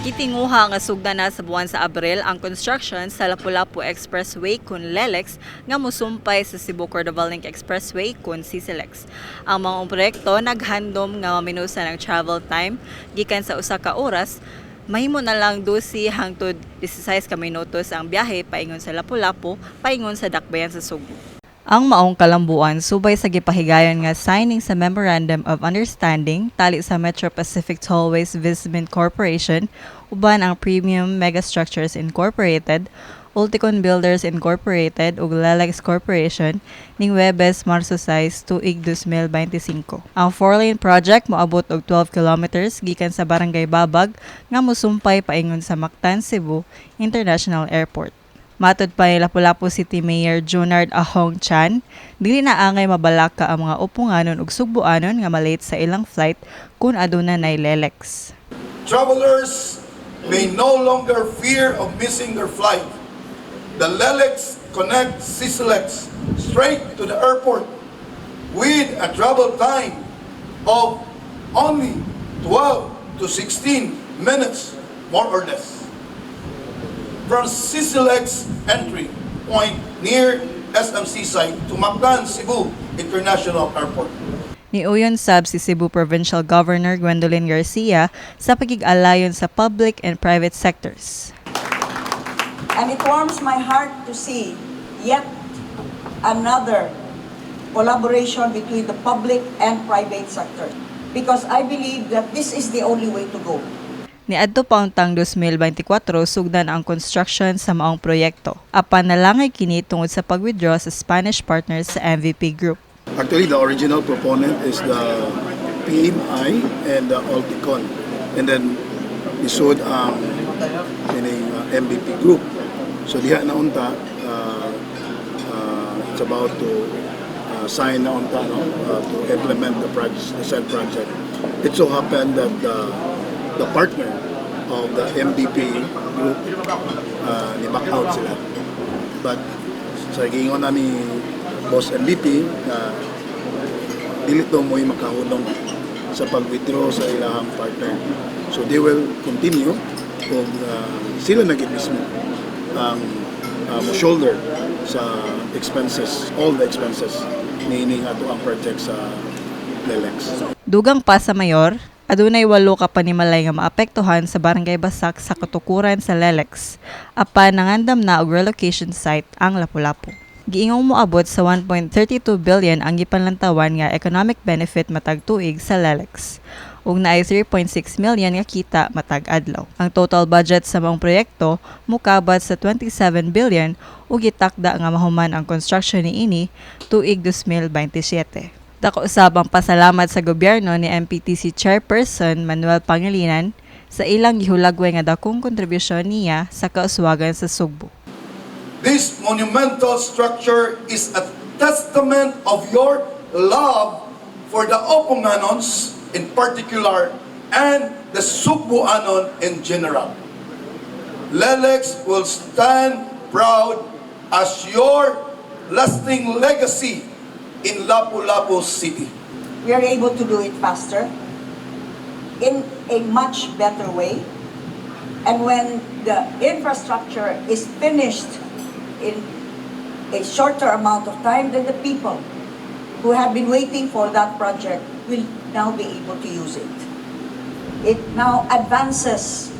Gitinguha nga sugdan na sa buwan sa Abril ang construction sa Lapu-Lapu Expressway kun LELEX nga musumpay sa Cebu Cordova Link Expressway kun CCLEX. Ang mga proyekto naghandom nga maminusan ang travel time gikan sa usa ka oras mahimo na lang 12 hangtod 16 ka minutos ang biyahe paingon sa Lapu-Lapu paingon sa Dakbayan sa Sugbo. Ang maong kalambuan subay sa gipahigayon nga signing sa Memorandum of Understanding tali sa Metro Pacific Tollways Vismin Corporation uban ang Premium Megastructures Incorporated, Ulticon Builders Incorporated ug Lelex Corporation ning Webes, Marso 6, tuig 2025. Ang four-lane project moabot og 12 kilometers gikan sa Barangay Babag nga mosumpay paingon sa Mactan Cebu International Airport. Matod pa ni Lapu-Lapu City Mayor Junard Ahong Chan, dili na angay mabalaka ang mga Uponganon ug Sugbuanon nga malate sa ilang flight kung aduna nay Lelex. Travelers may no longer fear of missing their flight. The LELEX connects CCLEX straight to the airport with a travel time of only 12 to 16 minutes, more or less. From CCLEX entry point near SMC site to Mactan Cebu International Airport. Niuyon sab si Cebu Provincial Governor Gwendolyn Garcia sa pagkig-alayon sa public and private sectors. And it warms my heart to see yet another collaboration between the public and private sector, because I believe that this is the only way to go. Niadto pa untang 2024 sugdan ang construction sa maong proyekto. Apan nalangay kini tungod sa pag-withdraw sa Spanish partners sa MVP Group. Actually, the original proponent is the PMI and the Ulticon. And then, isod ang kining MVP Group. So diha na unta, it's about to sign na unta, no, to implement the project, the said project. It so happened that the partner of the MVP Group, ni back out sila. But sa giingon na ni Boss MVP na dili to mo'y makahunong sa pag-withdraw sa ilahang partner. So they will continue kung sila na gid mismo ang mo shoulder sa expenses, all the expenses niining ato ang project sa Lelex. Dugang pa sa mayor, adunay walo ka panimalay nga maapektuhan sa Barangay Basak sa katukuran sa Lelex. Apan nangandam na og relocation site ang Lapu-Lapu. Giingong moabot sa 1.32 billion ang gipanlantawan nga economic benefit matag tuig sa Lelex ug naay 3.6 million nga kita matag adlaw. Ang total budget sa maong proyekto mokabat sa 27 billion ug gitakda nga mahuman ang construction niini tuig 2027. Dako usab ang pasalamat sa gobyerno ni MPTC Chairperson Manuel Pangilinan sa ilang gihulagway nga dakong kontribusyon niya sa kauswagan sa Sugbo. This monumental structure is a testament of your love for the Oponganons in particular and the Sugbuanon in general. Lelex will stand proud as your lasting legacy in Lapu-Lapu City. We are able to do it faster, in a much better way. And when the infrastructure is finished in a shorter amount of time, then the people who have been waiting for that project will now be able to use it. It now advances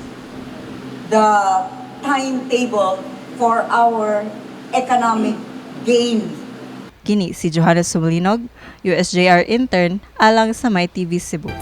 the timetable for our economic gain. Kini si Johannes Sumlinog, USJR intern alang sa My TV Cebu.